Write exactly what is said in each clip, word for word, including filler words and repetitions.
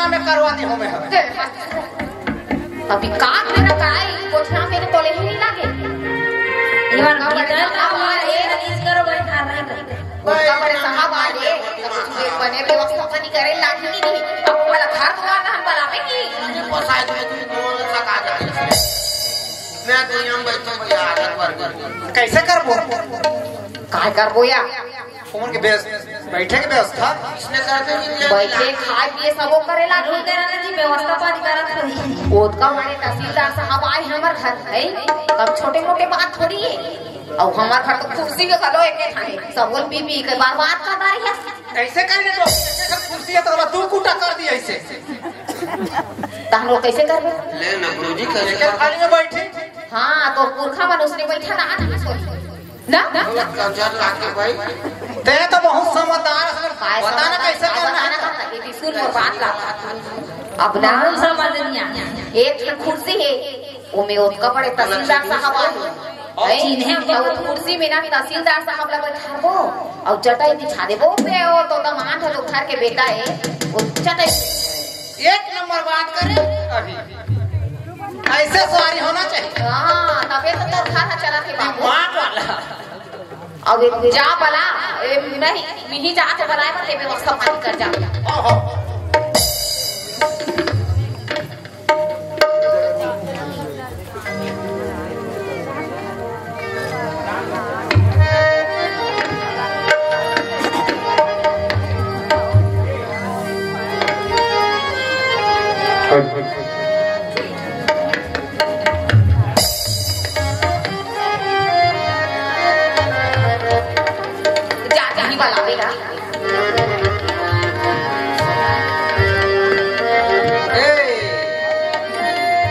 मैं करवा दी हूँ मैं। अभी काम में ना कराई, गोठिया में तो ले ही नहीं लागे। ये बार भीतर का बात है, हनीस करो, बैठा नहीं कर। उसका बड़े साहब आ गए, तो कुछ भी बने व्यवस्था पानी करे लागी कि नहीं? अब वाला घर दुआर ना हम बनावे की। अरे पोसाए तो तू बोल सका जा। मैं दुनिया में बैठो यार, एक बार भी। कैसे करबो? काय करबो या? उमन के बेस-, बैठे के व्यवस्था? इसने कर दे कि बैठे, खाए पिए सबो करे लागी। उनके राजा जी व्यवस्था पानी करत होई। ओतका बड़े तहसीलदार साहब आए हमर घर, है? अब छोटे मोटे बात थोड़ी है। अउ हमर घर तो कुर्सी के घलो एके ठाने, सब बोल पी पी के बर्बाद कर डारे है। ऐसे कह दे तो, ऐसे सब कुर्सी है तो दू कुटा कर दी ऐसे। तहन वो कैसे करबे? ले ना गुरुजी, कैसे एक करबे? थाली में बैठे। हाँ, तो पुरखा मन उसने बैठा ना, आज भी सोई। ना? गलत का जर लागे भाई। ते तो बहुत समझदार है, काय बता ना समझदार? कैसे काय करना बताना है। करता? ये सुन वो बात ला। अब ना हम समझ नहीं आया। एक ठन कुर्सी है, ओमे ओतका बड़े तहसीलदार साहब आ गए। हैं? चिन्हे तो वो कुर्सी में ना तहसीलदार साहब ला बैठाबो, अउ चटाई बिछा देबो। बे, वो तो दमाद है, तो घर के बेटा है, वो चटाई। एक नंबर बात करे अभी, ऐसे सवारी होना चाहिए। हाँ, तबे तो तोर घर हा चलत हे बाबू। दिमाग वाला। अब एक जा बला, ए, नहीं, मिही जात बलाए, मत व्यवस्था पानी कर जा। ओहो। जा, जा, ही वाला आवेगा। ए,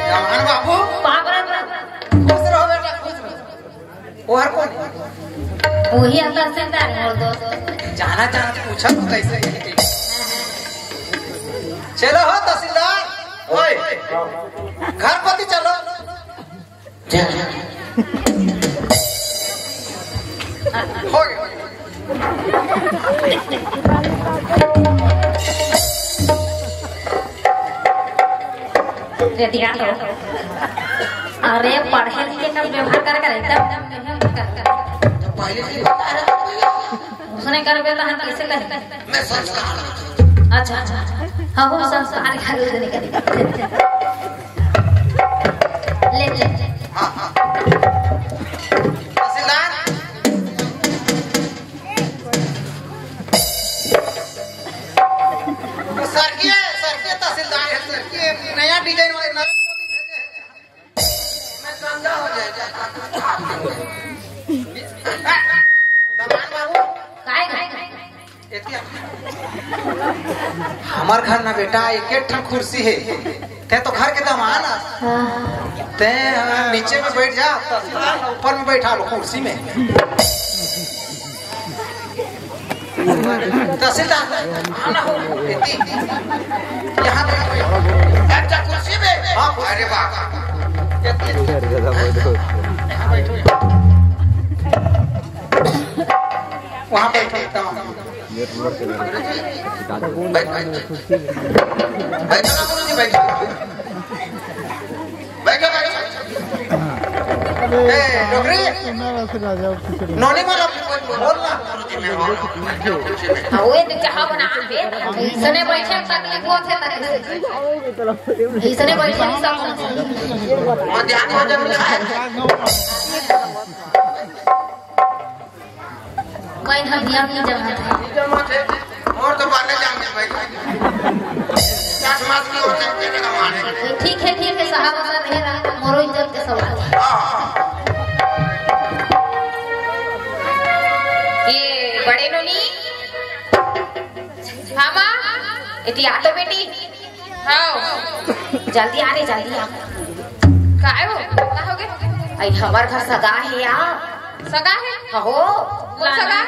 जवान बाबू। बाप रे बाप। खुश रहो बेटा, खुश रहो। वो हर कौन है? वही अंदर से अंदर है, मोर दोस्त। जाना, जाना, पूछा तो कैसे है? चलो हो तहसीलदार, ओए, घर पति चलो। हो गया। ये ध्यान दो। अरे, पढ़े लिखे का व्यवहार कर, कर एकदम, एकदम कर, कर। तो पहले से ही बता रहा था भैया। उसने कर बेटा, हम कैसे करें? मैं संस्कार। अच्छा, अच्छा, अच्छा। हाँ, वो संस्कार का दूध निकल। ले, ले। हाँ, हाँ। तहसीलदार। सर के, सर के तहसीलदार है, सर के नया डिजाइन वाले नरेंद्र मोदी भेजे हैं। मैं गंदा हो जाएगा। दमान बाबू। काय, काय, काय? एतिया। हमर घर ना बेटा, एक, एक ठन कुर्सी है। ते तो घर के दमान आ। हाँ। ते, हाँ, नीचे में बैठ जा, ऊपर में बैठा लो कुर्सी में। तहसीलदार, आना हो, एती। यहाँ बैठो, बैठो। अच्छा, कुर्सी में? हाँ, कुर्सी। अरे वाह। एती। यहाँ बैठो, यहाँ। वहाँ बैठो, तमाम। बैठ, बैठ। बैठो ना, गुरुजी, बैठो। बैठो, बैठो। ए, डोकरी। नोनी बोल, बोल ना। हाँ, वो तो चाह बना के, इसने बैठे तकलीफ होत है, तकलीफ। इसने बैठे नहीं सब। मध्यान्ह भोजन में खाए। बहन, हम बियाह नहीं जमा थे। जमा थे। और तो बातें जान के भाई। चास मास की होते हैं, तेरे का माने। ठीक है, ठीक है, साहब, अगर मेरा मोरो इज्जत के सवाल है। हाँ, हाँ। ये बड़े नोनी। हाँ, माँ। इति आ तो बेटी। हाँ। जल्दी आ रे, जल्दी आ। काय हो? का हो गए? अई, हमर घर सगा हे या। सगा हे? हाँ हो। कौन सगा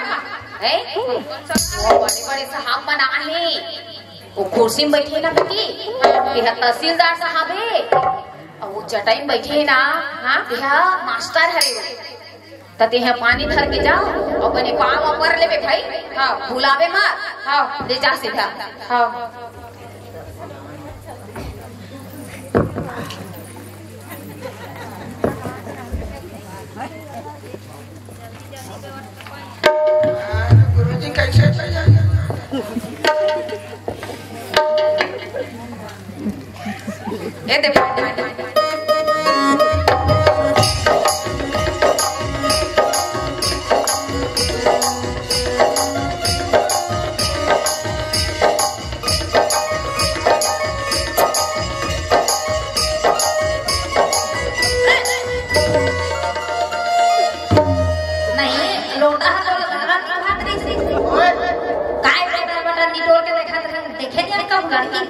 हे? हैं? कौन सगा? वो बड़े-बड़े साहब मन आहे। वो कुर्सी में बैठे ना बेटी। हाँ। तेहा तहसीलदार साहब हे। अउ वो चटाई में बैठे ना। हाँ। तेहा मास्टर हरे। त तेहा पानी धर के जा, अउ बने पाँव पर लेबे भाई। हाँ। बुलावे मत। हाँ। ले जा सीधा। हाँ। कैसे? ए दे। नहीं, लोटा ह तो रख, रख, रख रहिस हे। काय बटर बटर निटोर के देखत रहे, देखे नहीं कब लड़की?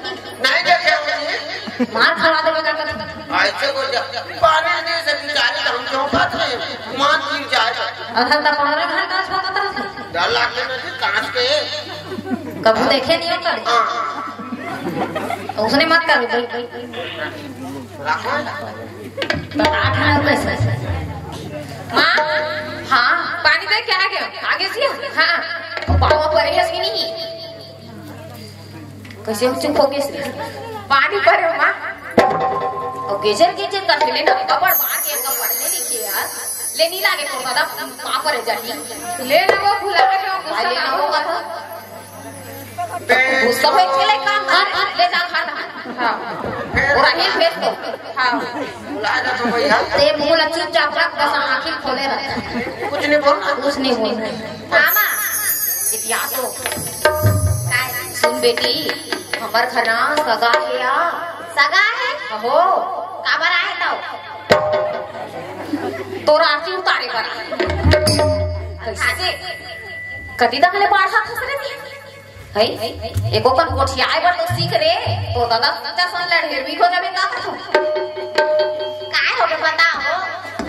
नहीं देखे हो जी। मार खवा देबे का कथी? ऐसे बोल जा। पानी नहीं से बिचारे तो हम क्यों बात रहे? मान गिर जाए। असल त पन्द्रह घंटा छोड़ देता। डर लागते ना जी, कांच के। कभू देखे नहीं हो कभी? हाँ। तो उसने मत करो भाई। रखो। तो आठ आना कैसे? माँ, हाँ, पानी दे के आ गया। आगे से? हाँ। पावा परे है कि नहीं? कैसे हम चुप हो गए? पानी परे, माँ। और गेजर, गेजर कर ले ना, कपड़ मार के, कपड़ नहीं लिखे यार। ले नहीं लागे को दादा, माँ परे जानी। ले ना वो भुला के, वो गुस्सा ले ना ना होगा होगा। तो। गुस्सा होई के ले काम कर, ले जा खाना। हाँ। और अनिल भेज दो। हाँ। बुलाया था तो भैया। ते मुंह ला चुपचाप रख, बस आँखी खोले रख। कुछ नहीं बोलना। कुछ नहीं बोलना। मामा। इतिया तो। काय? सुन बेटी, हमर घर ना सगा हे या। सगा हे? हो। काबर आए तौ? तोर आरती उतारे बर। कैसे? कति तक ले बाढ़ा खसरे दिए? है? एको कन गोठियाए बर तो सीख रे। तो दादा, सच्चा सन लड़ेर भी हो जाबे का कथो? काय हो गए बताओ?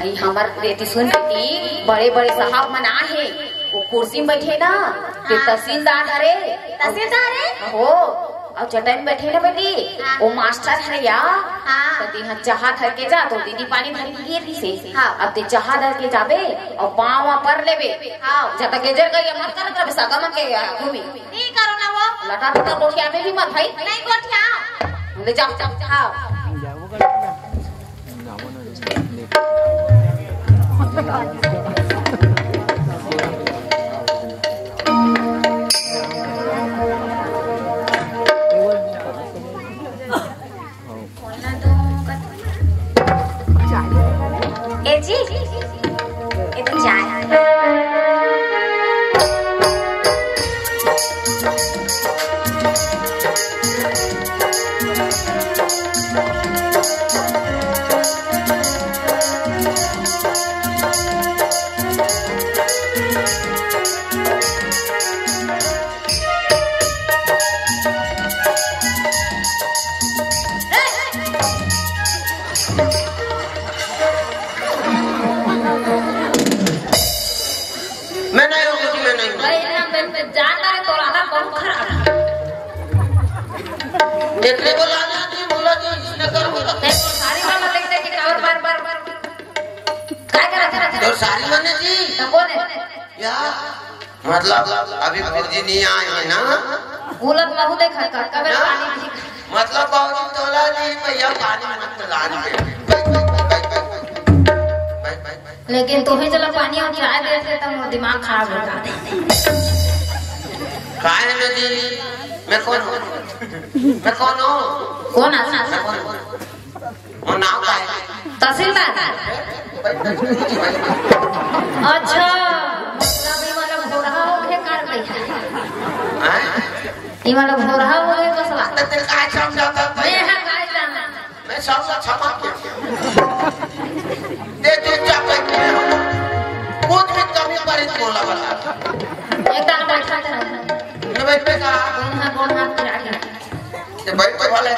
अई हमर बेटी सुन बेटी, बड़े-बड़े साहब मन आहे। वो कुर्सी में बैठे ना, ते हाँ। तहसीलदार हरे। तहसीलदार हे? हो, और चटाई में बैठे ना बेटी, हाँ। वो मास्टर हरे या। हाँ। तो तिहा चाहा धर के जा, तो दीदी पानी धर के गिर रही से। हाँ। अब ते चाहा धर के जाबे, और पाँव पर लेबे। हाँ। जब तक गेजर गई, मत करत रहे, सगा मन के घूमी। नहीं करो ना वो। लटा पटा गोठिया में भी मत भाई। नहीं गोठिया। ले जा। हाँ। ए जी, ए तो चाय। मैं नहीं हूँ, किसी में नहीं हूँ। भाई, ना, मैं, मैं जानता है, तो आधा बहुत खराब है। इतने बोला ना, जी, बोला जी, इसने कर बोला। मैं तो सारी बात देख देख के कावर बार, बार, बार, बार। काय करत हे? तो सारी माने जी। तो कौन है? या, मतलब, अभी गुरुजी नहीं आए हैं ना? बोलत महू देखा कर, कबे ना? पानी भी। मतलब, बाबूजी तोला जी, भैया पानी मत लान दे। लेकिन तुम्हें चला पानी और चाय देते तो मोर दिमाग खराब हो जाते। काय है ना जी? मैं कौन हूँ? मैं कौन हूँ? कौन है? मैं कौन हूँ? वो नाम का है? तहसीलदार। अच्छा, मतलब ये वाला भोरहा हो गए कर दे। हैं? ये वाला भोरहा हो गए बसवा। तो तेरे का अच्छा समझाता था? मैं है भाई जाना। मैं सब अच्छा मत किया। दे चुपचाप बैठ के। कुछ भी कमी पड़ी तो बोला बता। एकदम बैठा था। मैं बैठ पे कहा। दोनों हाथ, दोनों हाथ पे आगे। ये बैठ तो भले।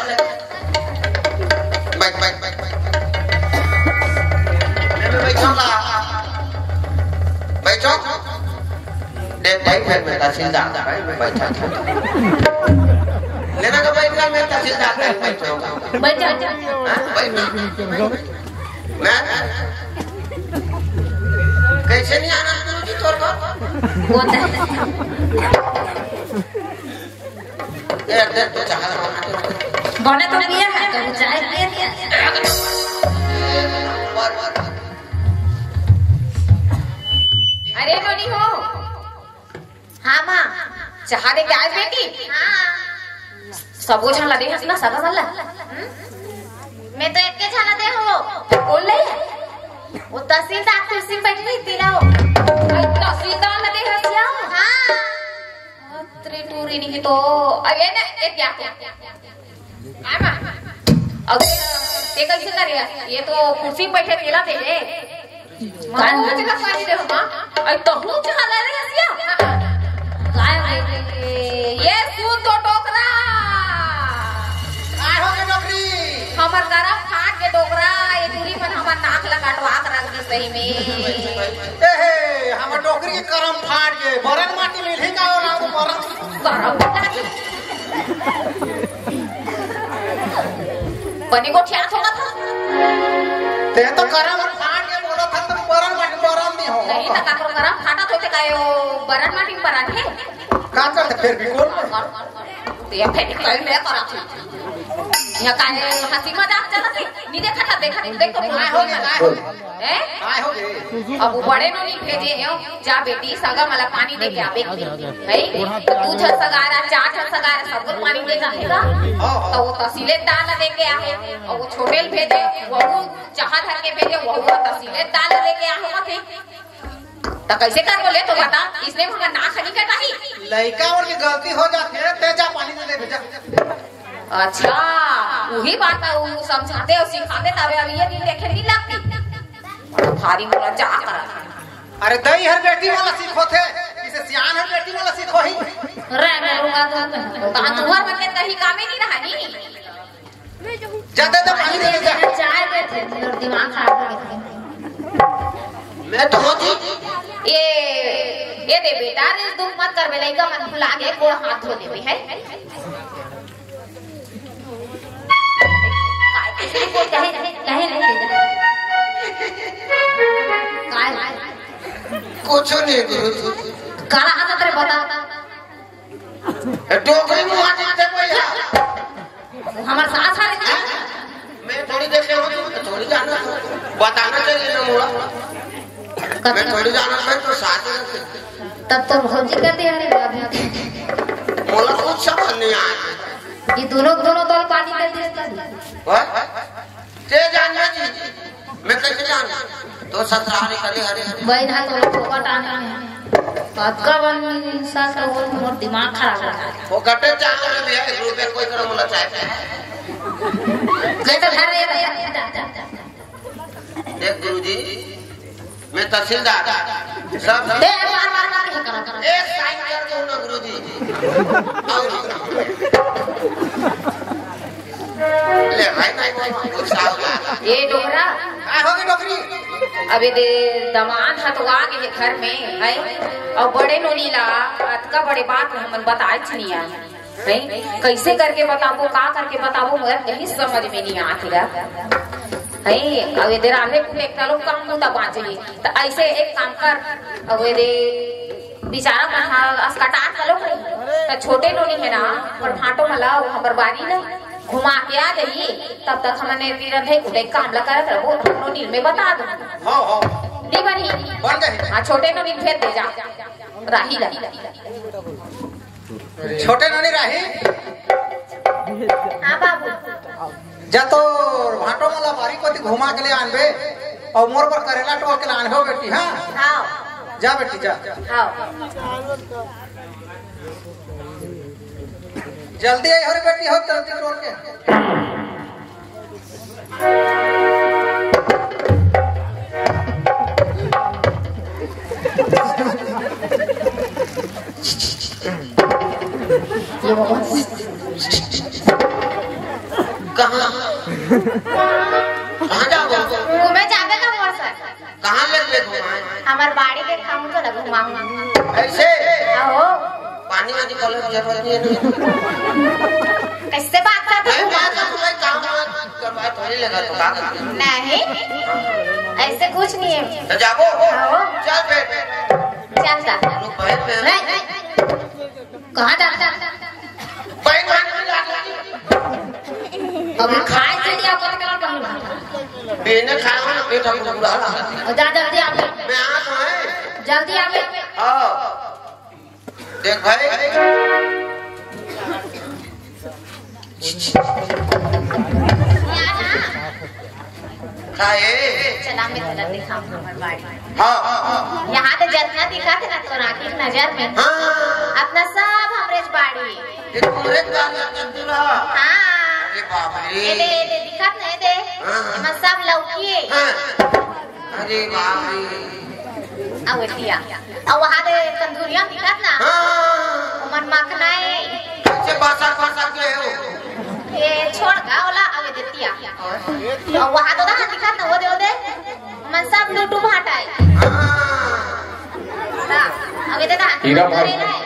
बैठ, बैठ, बैठ, बैठ। मैं भी बैठूंगा। बैठो। देख भाई, फिर मैं तहसीलदार था, भाई, मैं बैठा था। लेना तो बैठना, मैं तहसीलदार था, बैठूंगा। बैठ जा। हाँ, बैठ। मैं कैसे नहीं आना गुरुजी तोर को? वो तो ए, देख तो चाह रहा हूँ। बने तो पिया है, तो चाय पिए दिया। अरे नोनी हो। आमा, चाहा दे के आए बेटी? हाँ। सबो झन ला दे हस ना, सगा मन ला? हम्म? मैं तो एक के झन ला दे हो। तो कौन ले? वो तहसीलदार कुर्सी में बैठी हुई, तिला हो। तहसीलदार ला दे हस या? हाँ। अरे टूरी नहीं तो, अरे ना, एक या। आय माँ, अबे, ते कैसे करे? ये तो कुर्सी पे बैठे तेला दे रे। माँ, वो जगह पानी दे माँ। अरे तो हूँ चाह ला रे हसिया। काय हो गए? ये सुन तो डोकरा। काय हो गए डोकरी? हमर गरम फाट के डोकरा, ये दूरी मन हमर नाक ला कटवा के रख दी सही में। ए हे, हमर डोकरी के करम फाट के, बरन माटी मिलही का और आगू बरन? करम फाट के। बने गोठिया थोड़ा था। ते तो करम फाट के बोला था, तुम बरन माटी बरन नहीं हो। नहीं, तो काकरो करम फाटा तो ते कायो बरन माटी में बरन है। का करते फिर भी कौन? ये फेंक ले, ले करा थी। यहाँ का है, हंसी मजाक चला थी। नहीं देखा था, देखा, देख तो काय हो गया, काय हो गया? हैं? काय हो गया? अब वो बड़े नोनी भेजे हैं, जा बेटी, सगा मला पानी दे के आवे। है? तो तू झन सगारा, चार झन सगारा, सबको पानी दे जाते का? हाँ, हाँ। तो वो तहसीलदार ला दे के आए, और वो छोटे ल भेजे, वो चाहा धर के भेजे, वो, वो तहसीलदार ला दे के आए, वो थे। त कैसे कर बोले तो बता, इसने हमर नाक नहीं कटाही। लइका और की गलती हो जाती है, ते जा पानी दे दे बेटा। अच्छा, वही बात है, वो समझाते और सिखाते तबे अभी ये दिन देखे नहीं लगती। भारी मोला जा कर। अरे दई हर बेटी वाला सीखो थे, इसे सियान हर बेटी वाला सीखो ही। रे मैं रुका तो, कहाँ तुहर मन के कहीं कामे नहीं रहा नी। जा, जा, जा, पानी दे, जा। चाय पे थे, मेरा दिमाग खराब हो गया। मैं तो होती। ये, ये दे बेटा, रे दुख मत कर बे, लइका मन फुला के गोड़ हाथ धो लेबे, है? काय किसी को कहे, कहे नहीं दे जा। काय? कुछ नहीं, गुरु जी। काला हाथ तेरे बता। ए, डोकरी मुहा जीते भैया। हमार सास आ रही। मैं थोड़ी देर से हूँ, तो थोड़ी जाना। बताना चाहिए ना मोला। मैं थोड़ी जाना, मैं तो सास ही रहती। तब तो भौजी कर दे रहे अभी। मोला कुछ समझ नहीं आया। ये दोनों, दोनों दल पानी कर दे। वाह? ते जानना जी, मैं कैसे जानू? तो ससुराल निकले हरे हरे। बहन है तो लोग फोकट आने में। तो अतका बन इंसान तो वो मोर दिमाग खराब हो गया। फोकटे चाह रहे भैया, एक रुपया कोई तरह मुला चाहे। ले तो घर ये रहा। देख गुरुजी, मैं तहसीलदार, सब दे, बार, बार, बार, बार, बार। एक साइन कर दो ना गुरुजी। आओ ना। ले भाई, भाई, भाई, गुस्सा हो गया। ये डोकरा। का हो गई डोकरी? अबे दे, दमांद हतवा के घर में है, और बड़े नोनी ला अतका बड़े बात ला हमन बताए छनिया। हैं? कैसे करके बताबो, का करके बताबो, मोर कहीं समझ में नहीं आत हे। हैं? अब ये दे रांधे कुटे एक तलो काम होता बाँचे हे। त ऐसे एक काम कर, अब ये दे बेचारा मन हा अस्कटात घलो हे। त छोटे नोनी हे ना, पर भांटो मला, वो हमर बारी ना, घुमा के आ जाइए। तब तक हमने ती रंधे कुटे काम ला करत रहो, नोनी में बता दो। हाँ, हाँ। नहीं बनी? बन गई। हाँ, छोटे नोनी भेज दे जा। राही ला। छोटे नोनी राही। हाँ बाबू। जा तो भांटो मला बारी कोती घुमा के ले आनबे, और मोर बर करेला टोर के लानबे बेटी, हाँ? हाँ। जा बेटी, जा। हाँ। जल्दी आई हो रे बेटी, हो जल्दी टोर के। कहाँ? कहाँ जाबो? घूमे जाबे का मोर साथ। कहाँ ले बे घुमाए? हमार बाड़ी के खाऊं तो ना घुमाऊं। ऐसे? आहो। पानी वानी कॉलेज जरूरत नहीं है। कैसे बात करते नहीं, हो? मैं तो तुम्हें काम वाम करवाए थोड़ी लगा तो का करते? नहीं, ऐसे कुछ नहीं है। तो जाबो? आहो। चल बे। चल जा। रुक भाई बे। नहीं, नहीं। कहाँ जाता? भाई भाई नहीं जाता। अभी खाए के लिए अपन कलर पहन। बेने खाया ना पेट हम बुरा रहा। जा जल्दी आ। मैं आ तो है। जल्दी आ। हाँ। देख भाई। का हे? चला, मैं तोला दिखाऊं हमर बाड़ी। हाँ। यहाँ तो जतना दिखत हे ना तोर आँखी के नजर में, हाँ। अतना सब हमरेच बाड़ी। ये तो हमरेच बाड़ी, जब तू रहा। हाँ। अरे बाप रे। ये दे, ये दे, दिखत नहीं दे। हाँ। एमा सब लौकी हे। हाँ। अरे बाप रे। अउ एतिया। अउ वहाँ दे तंदूरिया दिखत ना? हाँ। ओमन मखना हे। कैसे बासा बासा के हो? ये छोड़ गा ओला, अउ एतिया। अउ वहाँ दे दिखत ना, ओ दे, ओ दे। ओमन सब लूटू भाटा हे। हाँ। हाँ, अउ एदे ना, हीरा मार। करेला हे।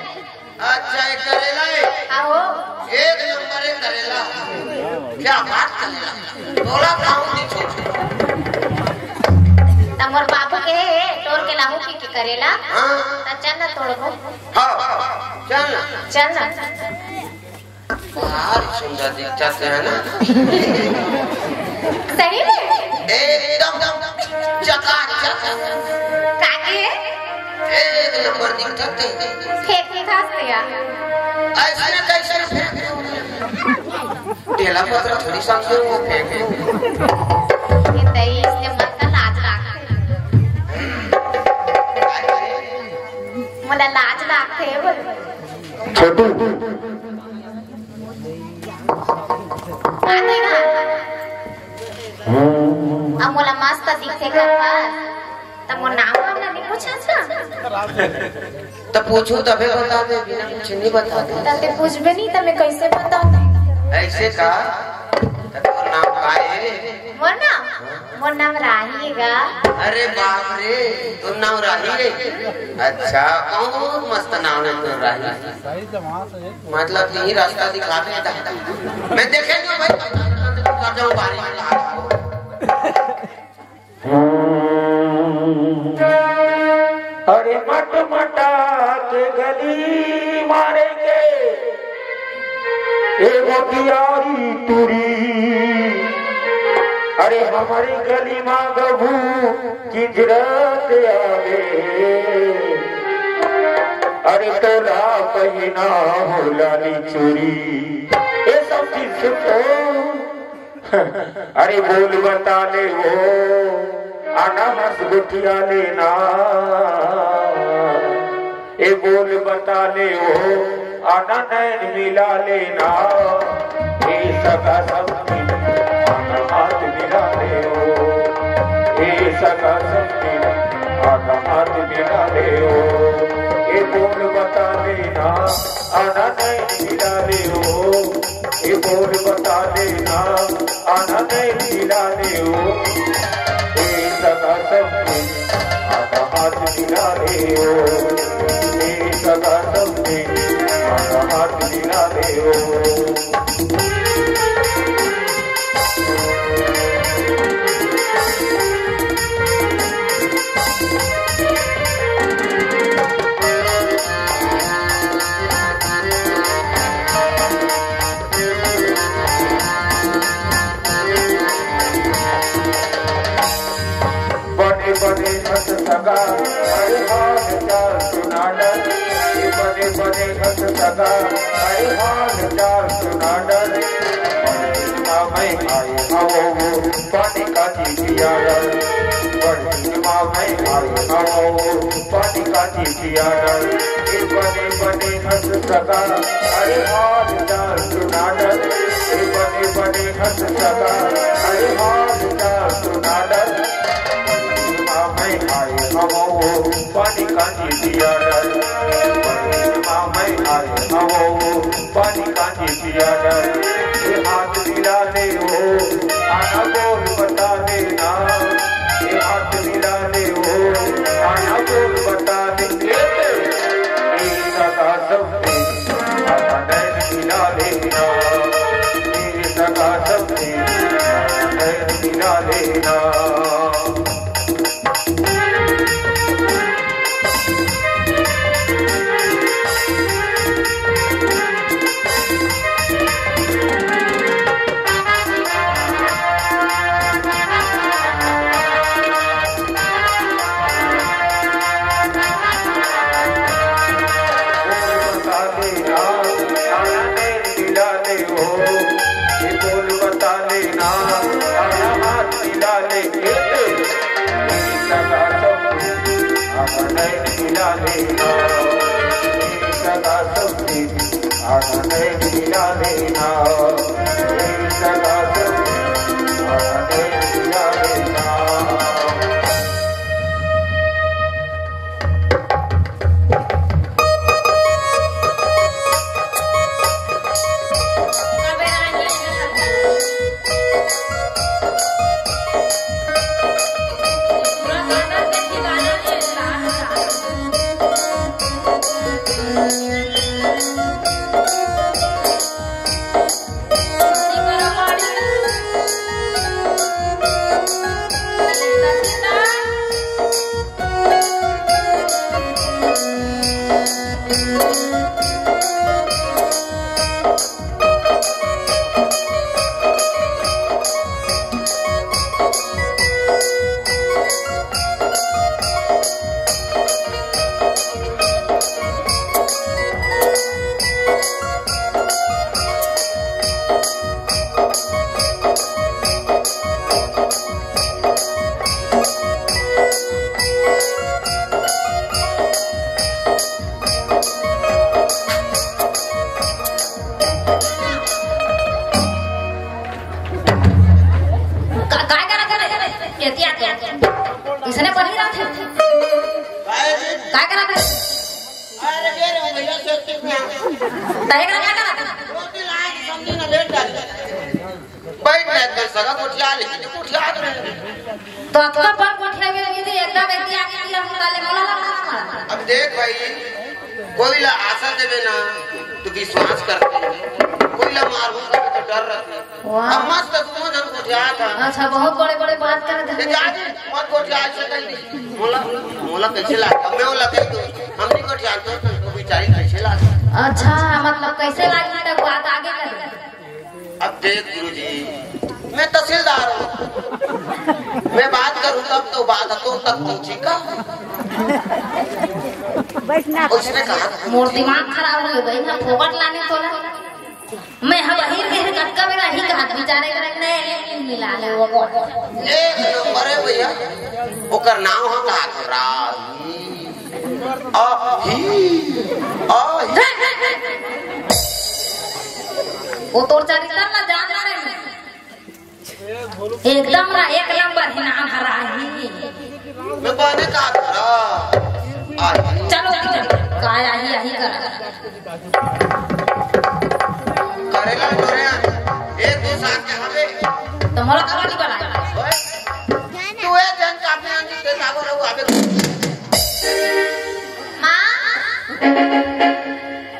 अच्छा, एक करेला हे। आहो। एक नंबर एक करेला। क्या बात करेला। तोला खाऊं नहीं छोड़। त मोर बाबू के हे, तोर के लाहू के, के करेला। हाँ। त चल ना तोड़बो। हाँ, चल ना। चल ना। बाहर सुंदर दिखता है ना। सही में? एकदम चकाचक। काकी? एक नंबर दिखत हे। फेंक के खास दिया। ऐसे कैसे फेंक दे? ढेला पत्थर थोड़ी समझे वो फेंक दे। ये दई इसने मत का लाज लागथे। मोला लाज लागथे बोल। छोटू। आते ना। अब मोला मस्त दिखथे करथस। त मोर नाम वाम ला नहीं पूछस का? त पूछू तभे बता दे, बिना पूछे नहीं बता दे। त ते पूछबे नहीं त मैं कैसे बताऊं? ऐसे का? त तोर नाम का हे? मोर नाम? मोर नाम राही हे गा। अरे बाप रे, तोर नाम राही हे? अच्छा, बहुत मस्त नाम हे तोर राही। मतलब यही रास्ता दिखा दे। मैं देखे नहीं भाई, कर जाऊं बारी में। अरे मट मटा के गली मारे के एगो कियारी टूरी। अरे हमरी गली मा गबू किंजरत आवे। अरे तोला पहिना हो लाली चूरी। ए सब चीज सुन तो। अरे बोल बता ले वो, आना हंस गोठिया लेना। ए बोल बता ले वो, आना नैन मिला लेना। ए सगा संगी, आना हाथ मिला ले वो। ए सगा संगी, आना हाथ मिला ले वो। ए बोल बता लेना, आना नैन मिला ले वो। ए बोल बता लेना, आना नैन मिला ले वो। ए सगा संगी, आना हाथ मिला ले वो। ए सगा संगी, आना हाथ मिला ले वो। बने बने हंस सगा, अरे हाल चाल सुना डर। बने बने हंस सगा, अरे हाल चाल सुना डर। मैं आए हवो, पानी का जी पिया डर। बड़की माँ मैं आए हवो, पानी का जी पिया डर। ए बने बने हंस सगा, अरे हाल चाल सुना डर। ए बने बने हंस सगा, अरे हाल चाल सुना डर। माँ मैं आए हवो, पानी का जी पिया डर। माँ मैं आए हवो, पानी का जी पिया डर। ए हाथ मिला ले वो, आना बोल बता देना। ए हाथ मिला ले वो, आना बोल बता दे। ए सगा संगी, आना नैन मिला लेना। ए सगा संगी, आना नैन मिला लेना। ये बोल बता लेना, अपना हाथ मिला लेंगे। सदा तो अपने मिला लेना, सदा तो अपने मिला लेना, सदा तो अपने मिला लेना। का-, काय करत हे रे? एतिया के। इसने पढ़ी रहत हे। काय करत हे? अरे, गे रे भैया, से ठीक ना। तहे का काय करत हे? रोटी लाए के समझी ना, लेट डाली। बैठ रहे थे, सगा कोठिया, लेकिन कोठिया तो नहीं। तो अतका पर कोठिया भी लगी थी, एकदम एक आगे किया होता ले, मोला लगा ना मारा। अब देख भाई, कोई ला आशा देवे ना, तो विश्वास करते हैं। कोई ला मारू, तो डर रहता है। वाह। अब मस्त दोनों जन कोठिया था। अच्छा, बहुत बड़े-बड़े बात करत हे। जा जी, मत कोठिया, ऐसे कहीं नहीं। मोला, मोला कैसे लागे? अब मैं बोला कहीं तो, हम नहीं कोठिया तो, तो बेचारी कैसे लागे? अच्छा, मतलब कैसे लागे, तब बात आगे कर। अब देख गुरुजी, मैं तहसीलदार हूँ, मैं बात करूँ तब तो बात तो तक पहुँची का? उसने कहा, मोर दिमाग खराब हो गई ना, फोकट लाने तोला। मैं हम अहीर के कतका बेरा ही कहा, बेचारे के नए नए मिला ले वो। एक नंबर है भैया, ओकर नाम हम कहा राही। आही, आही। वो तोर चरित्र ना जानता रहे मैं। एकदम ना एक नंबर ही नाम हरा ही। मैं बने का करा? आही। चलो, चलो, चलो। काय आही, आही करा। करेला डोरे, एक दो साथ के हवे। तो मोला कबड्डी बनाए। ओए, तू ए जन काटने आंटी के सागो रहू आबे। माँ।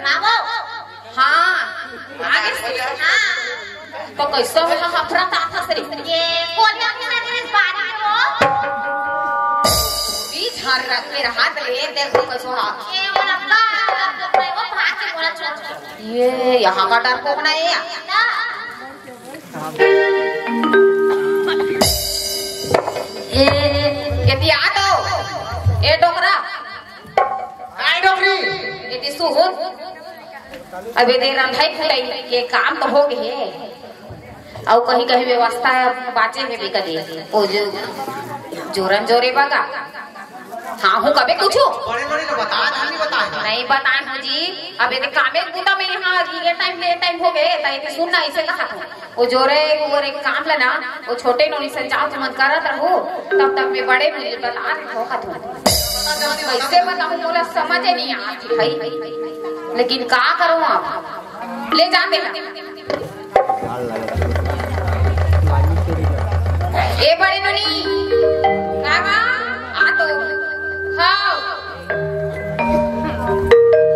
माँ वो। हाँ। आगे से। हाँ। तो कैसे हो हम अफरा ताफा से रे? ये कोलिया के साथ इस बारी में वो। ई झाड़ रख के रहा तो ये देख तो कैसे हो। ये वो लंबा, वो भाग के बोला चला चला। ये यहाँ का डरपोक नहीं है। ना। ए, ए, ए, ए, आ तो। ए, डोकरा। काय डोकरी? ए, टिसू हो। अबे दे रंधाई फुटाई के काम तो हो गए हे। अउ कहीं कहीं व्यवस्था बाचे हे भी कदे। ओ जो जोरन जोरे बगा। हाँ, हूँ कबे कुछ। बड़े बड़े तो बता, हम नहीं बताए। नहीं बताए हूँ जी। अब ये कामे बूता में यहाँ ये टाइम, ये टाइम हो गए, तो ये सुनना इसे कहा था। वो जोरे, वो रे काम लेना, वो छोटे नोनी से जाओ तुम करत रहो, तब तक मैं बड़े मिल बता रहे हो का तुम। कैसे बताऊँ, मोला समझ ही नहीं आती भाई। लेकिन का करूँ आप? ले जाते हैं। ए बड़े नोनी, का बा? आ तो। हाँ।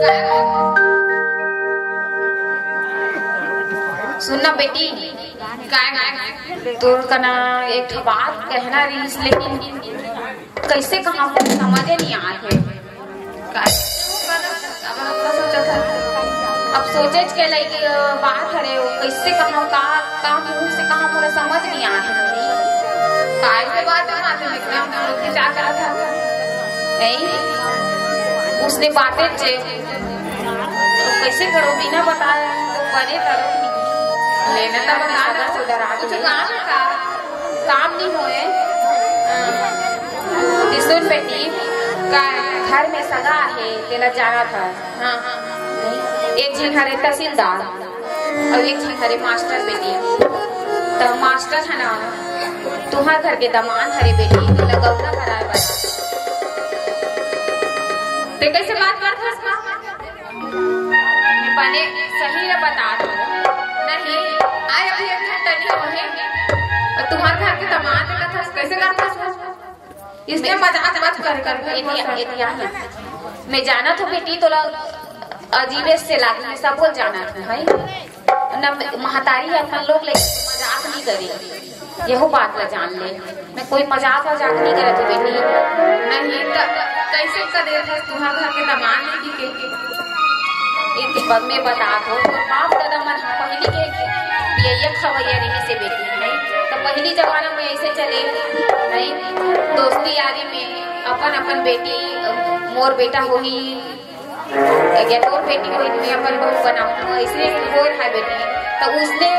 का बा? सुन ना बेटी, का, का, तोर कना एक ठो बात कहना रहीस, लेकिन कैसे कहा, मोर समझे नहीं आत हे। का, अब सोचे के लइक बात हरे, वो कैसे कहा, का, का मुंह से कहा, मोला समझ नहीं आत हे। काय के बात है, माथे में क्या, क्या, क्या, क्या? नहीं, उसने बातें चे, तो कैसे करो, बिना बताए तो बने करो। ना, तब बता ना। कुछ काम का? काम नहीं होए। हाँ। ते सुन बेटी, का घर में सगा आहे, तेला जाना था। हाँ, हाँ। एक झिन हरे तहसीलदार, अउ एक झिन हरे मास्टर बेटी। त मास्टर है ना, तुम्हार घर के दमांद हरे बेटी, तेला गौना कराए बर। ते कैसे बात करत हस माँ? मैं बने सही ल बता दो। नहीं, आए अभी एक घंटा नहीं होहे। अउ तुम्हार घर के दमांद देखत हस, कैसे करत हस? इसने मैं मजाक मत कर, कर, कर, एतिया, कर। एतिया ना। मैं जानत हूँ बेटी, तोला अजीबे से लागे, मैं सब बोल जानत हूँ, है? न महतारी अपन लोग ले मजाक नहीं करे, यहू बात ला जान ले। मैं कोई मजाक वजाक नहीं करत हूँ बेटी। नहीं त कैसे कर देत हस तुहार घर के दमांद नहीं के? एक बात मैं बता दो, तो बाप दादा मन ह पहिली के पियैया खवैया रहिसे बेटी, नहीं? त पहिली जमाना में ऐसे चले, नहीं? दोस्ती यारी में अपन अपन बेटी, मोर बेटा होही, या तोर बेटी होही, मैं अपन बहू बनाऊँ, ऐसे होए है बेटी। त उसने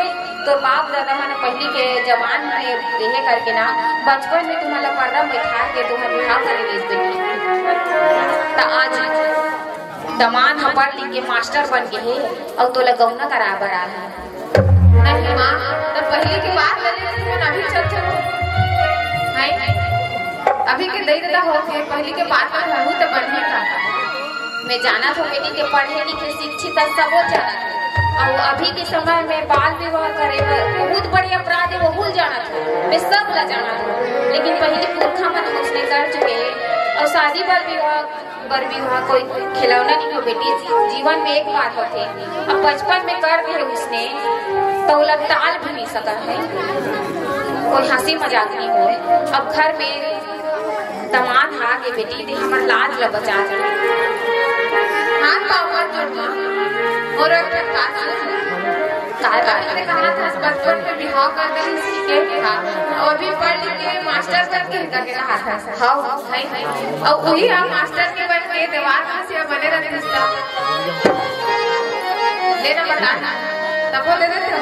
तोर बाप दादा मन पहिली के जमाना में देहे करके ना, बचपन में तुम्हारा पर्दा बैठा के तुम्हारा बिहाव करे रहिस बेटी। त आज दमांद ह पढ़ लिख के मास्टर बन के हे, अउ तोला गौना करा बर आ हे। नहीं माँ, त पहिली के बात ले लेते, तुमन अभी चल चलो। हैं? अभी के दई ददा होके पहिली के बात ला धरहू त बढ़िया था। मैं जानत हूँ बेटी के पढ़े लिखे शिक्षित ह, सबो जानत हूँ। अउ अभी के समय में बाल विवाह करे बर बहुत बड़े अपराध हे, वहू ल जानत हूँ। मैं सब ला जानत हूँ। लेकिन पहिली पुरखा मन उसने कर चुके हे। अउ शादी बर विवाह बर विवाह कोई खिलौना नहीं हो बेटी, जीवन में एक बार होथे। अब बचपन में कर दे उसने, त ओला टाल भी नहीं सकत है। कोई हंसी मजाक नहीं होए। अब घर में दमांद आ गे बेटी, ते हमर लाज ला बचा दे। हाथ पाँव मत जोड़ माँ, मोर एक ठन बात सुन। काय बात? अरे कहा था बचपन में बिहाव कर दे इसी के, हाँ। अउ अभी पढ़ लिख के मास्टर बन के करके कहा था। हाँ, हाँ। है। अउ वही हम मास्टर के बन के दीवार में से बने रहते उसका। लेना बता ना। तब वो दे देते हो।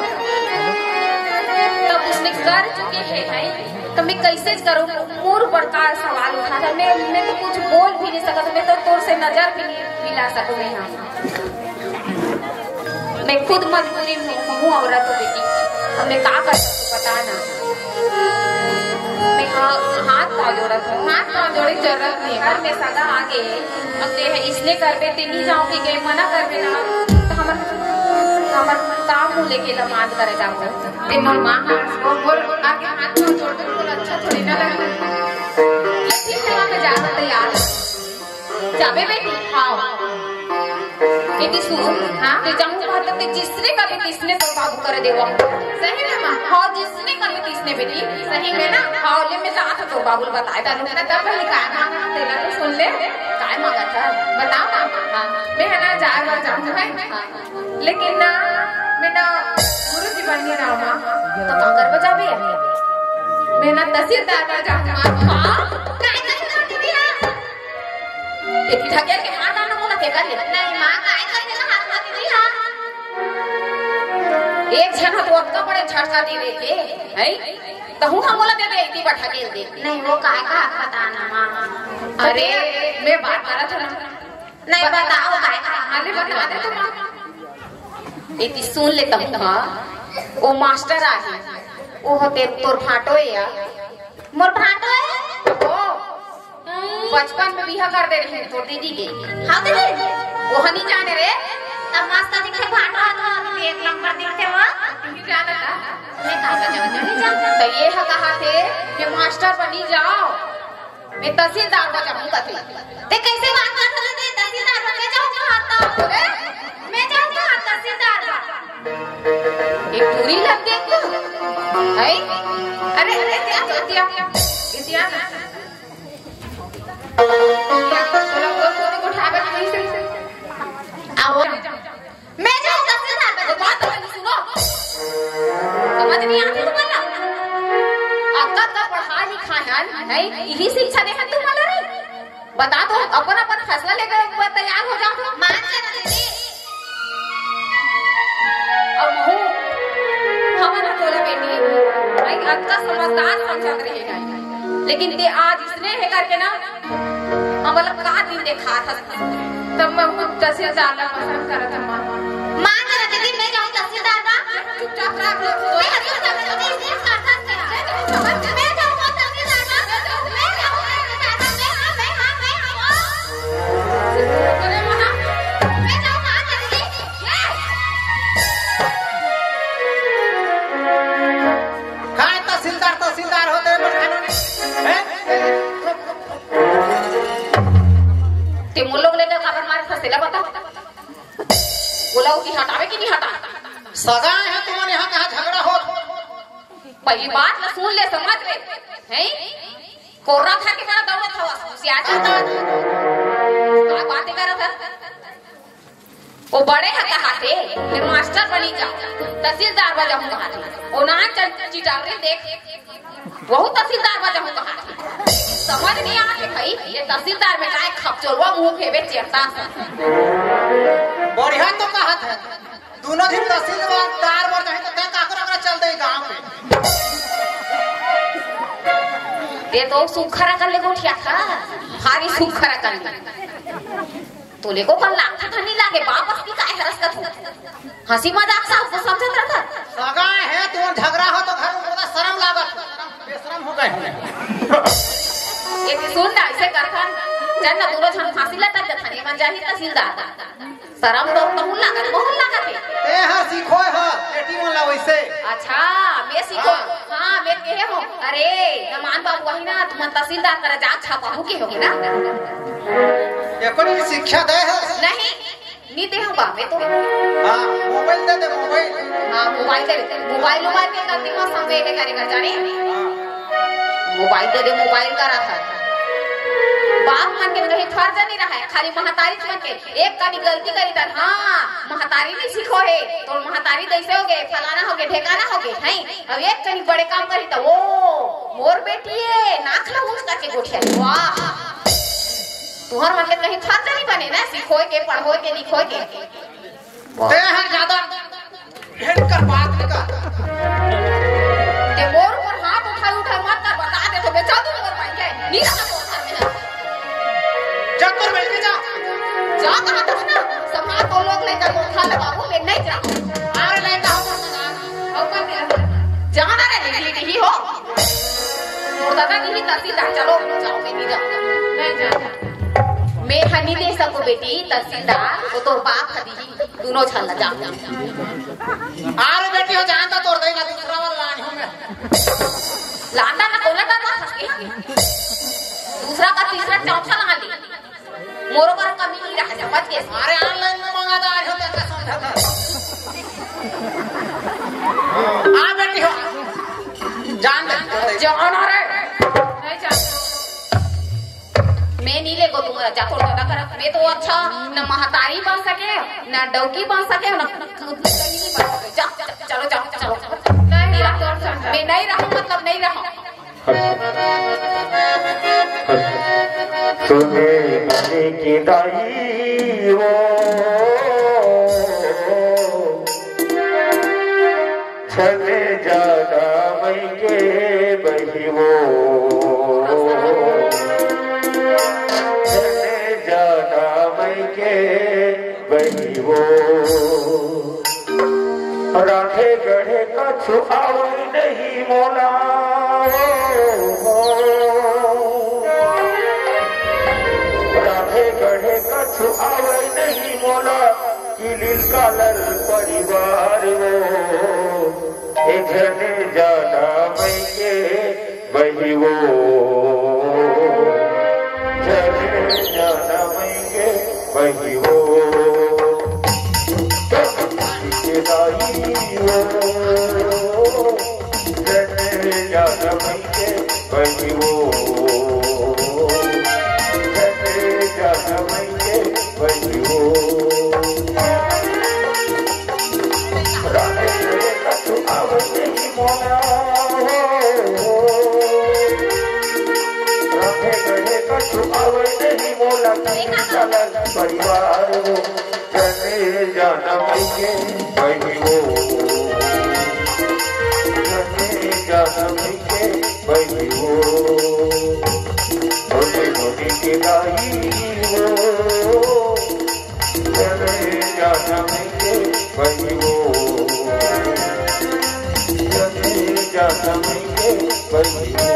तब उसने कर चुके हैं, है। तो मैं कैसे करूँ? मोर ऊपर का सवाल उठा था। मैं, मैं तो कुछ बोल भी नहीं सकत। मैं तो तोर से नजर भी नहीं मिला सकूँ मैं यहाँ। मैं खुद मजबूरी में हूँ, हूँ औरत हूँ बेटी, अब मैं का कर सकूँ बता ना। मैं हा-, हाथ पाँव जोड़त हूँ। हाथ पाँव जोड़े जरूरत नहीं है। घर में सगा आ गए, अब ते है इसने करबे, ते नहीं जाओ कि गए मना करबे ना, तो हमर, हमर काम मुँह लेके दमांद करे जाओ। ते मोर माँ हस, वो मोर आगे हाथ पाँव जोड़ दे, बोल अच्छा थोड़ी ना लगे। ठीक है, मैं जाना तैयार हूँ। जाबे बेटी? हाँ। बेटी सुन, हाँ? ते जाऊँ कहा तो ते जिसने कभी तिसने तोर बाबू करे देवा। सही में माँ? हाँ, जिसने कभी तिसने बेटी। सही में ना? हाँ, ले मैं जात हूँ तोर बाबू ल बताए। तनु ना तब पहले काय मांगा, तेला तो सुन ले। काय मांगा था? बताओ ना। हाँ। मैं है ना जाए बर जाऊँ है। हाँ। लेकिन ना, मैं ना गुरु जी बन नहीं रहा माँ। तो काकर बजाबे? मैं ना तहसीलदार बन जाऊँ माँ। हाँ? काय तहसीलदार दीदी है? एती ढकेल के मार डालना मोला तेकर ले। नहीं माँ, काय कर देना हाथ में दीदी हा? एक झन ह तो अतका बड़े झटका दे देथे, हैं? तहूँ ह मोला दे दे, एती बर ढकेल दे। नहीं, वो काय का हाथ बताना माँ। अरे, मैं बात करत हूँ ना। नहीं, बताओ, काय का हाथ? अरे, बता दे तू माँ। एती सुन ले तहूँ हा, ओ मास्टर आही, ओ होते तोर भांटो ए या। मोर भांटो ए? ओ, बचपन में बिहा कर दे रही तोर दीदी के। हाँ दीदी। वो हनी जाने रे। तब मस्त दिखे भांटो हा तो दीदी, एक नंबर दिखते हो। नहीं जाना था। मैं कहा था, नहीं जानता। तो ये हा कहा थे कि मास्टर बनी जाओ, मैं तहसीलदार बन जाऊँ कथे। ते कैसे बात कर सकते हैं? तहसीलदार बन के जाऊँ कहा था। अरे, मैं जाऊँ कहा तहसीलदार बन। एक टूरी लग गई तू। है? अरे, अरे, क्या कर दिया? इतिया ना। तोला कौन, कौन उठावे नहीं से? आओ। मैं जाऊँ तहसीलदार बन। बात तो नहीं सुनो। समझ नहीं आती तुम्हारा? अतका, अतका पढ़ा लिखा है, है? यही शिक्षा दे है तुम्हारा रे? बता दो, अपन, अपन फैसला लेके ऊपर तैयार हो जाओ। मान जाना दीदी। अब हूँ। अतका समझदार समझत रहे, लेकिन ते आज इसने हे करके ना, हमला का दिन देखात हस। तब मैं तहसीलदार ला पसंद करत हूँ, माँ। माँ, जरा दीदी, मैं जाऊँ तहसीलदार का। चुपचाप रह, मैं हंसी मजाक करती हूँ, इसलिए करता क्या? मैं जाऊँ तहसीलदार का, मैं जाऊँ तहसीलदार का, मैं, हाँ, मैं, हाँ, मैं, हाँ, ओ। अरे माँ, मैं जाऊँ, माँ, जल्दी। ये। काय तहसीलदार, तहसीलदार होते हैं, बड़खानों ने? हैं? ते मोर लोग लेकर काबर मारे फसेला बता। बोला कि हटावे कि नहीं हटा? सगा है तुम्हारे यहाँ, कहाँ झगड़ा हो? पहली बात ला सुन ले, समझ ले, हैं? कोर्रा धर के बड़ा दौड़त हवस, होशियार जाता। का बातें करत है? वो बड़े ह कहा थे, फिर मास्टर बनी जा, तहसीलदार बजाऊं कहा थे। वो ना चल चिटावरे देख, वहू तहसीलदार बजाऊं कहा थे। समझ नहीं आते भाई, ये तहसीलदार में काय खपचोलवा मुंह फेबे चेता। बढ़िया तो कहा था, दोनों दिन तहसीलदार बन रहे तो तय काकर अगर चल दे गांव में। ये तो सुखरा कर ले गोठिया था, भारी सुखरा कर ले। तोले को कल लागथे धनी लागे, बाप असली काय हरस कथू। हंसी मजाक सा उसको समझत रहता। सगा है, तुम झगड़ा हो तो घर में बोला शर्म लागत। बेशरम हो गए हैं। ये सुन ना, ऐसे करथन, चल ना, दोनों झन फांसी लटक जथन, ये मन जाही तहसीलदार। शर्म तो बहुत लागत, बहुत लागत है। ते हर सीखो है, बेटी मन ला वैसे। अच्छा, मैं सीखो। हाँ। हाँ, मैं कहे हो। अरे, नमान बाबू वही ना, तुम तहसीलदार करा जा छापा हो के होगे ना। ये कोई शिक्षा दे है? नहीं, नहीं दे हूँ बा, मैं तो। हाँ, मोबाइल दे दे, मोबाइल। हाँ, मोबाइल दे दे। मोबाइल, मोबाइल के गलती में सब ये करेगा जाने। हाँ। मोबाइल दे दे, मोबाइल करा था। बाप मन के कहीं फर्ज नहीं रहा है, खाली महतारी मन के। एक कनी गलती करी त, हाँ, महतारी नहीं सीखो है, तो महतारी जैसे हो गए, फलाना हो गए, ढेकाना हो गए, हैं? अब एक कनी बड़े काम करी त, ओ, मोर बेटी है, नाक ला ऊंच करके गोठिया। वाह, तुहर मन के कहीं फर्ज नहीं बने ना, सीखो के, पढ़ो के, लिखो के। ते हर ज्यादा भयंकर बात निकाल। ते मोर ऊपर हाथ उठाए, उठाए मत कर, बता दे तो मैं चल दूंगा भाई के। नहीं रहा तो घर में ना। जा तोर भाई के जा। जा कहाँ तक ना? संभाल तो लोग लेकर मोखा में बाबू, मैं नहीं जा। अरे लेकर हो तो जा। और कर दे। जाना रे, निकली नहीं हो। और दादा नहीं तहसीलदार, चलो, जाओ, मैं नहीं जाऊंगा। नहीं जाऊंगा। मैं हनी दे सको बेटी, तहसीलदार, वो तोर बाप हदी। दोनों झन ला जा। अरे बेटी हो, जान तो तोर देगा, दूसरा वाला लान हूँ मैं। लाता ना, तोला का बात हंसती है। दूसरा का तीसरा चौथा ला ले। मोरो पर कमी नहीं रहा, समझ के। अरे ऑनलाइन में मंगा दे, आज हम ऐसा समझा था। हाँ बेटी हो, जान दे। जान रे। नहीं जान। मैं नहीं लेगो तुम्हारा, जा तोर दादा करा। मैं तो अच्छा, न महतारी बन सके, न डौकी बन सके, न कहीं नहीं बन सके। जा, जा, चलो, जाओ, चलो। नहीं, नहीं, नहीं, मैं नहीं रहूं, मतलब नहीं रहूं। सुने मने के दाई वो, छने जाना मई के बहिवो, छने जाना मई के बहिवो। राखे गढ़े कछु आवै नहीं मोला, राखे गढ़े कछु आवै नहीं मोला। कि लिलका लल परिवार वो, ए झने जाना मई के बहिवो, झने जाना मई के बहिवो। के दाई वो, झने जाना मई के बहिवो, झने जाना मई के बहिवो। राखे गढ़े कछु आवै नहीं मोला हो। राखे गढ़े कछु आवै नहीं मोला, कहीं चलन परिवार हो। झने जाना मई के बहिवो, झने जाना मई बहिनी वो, छोटे छोटे के दाई वो, चले जाना मइके बहिनी वो, चले जाना मइके बहिनी वो।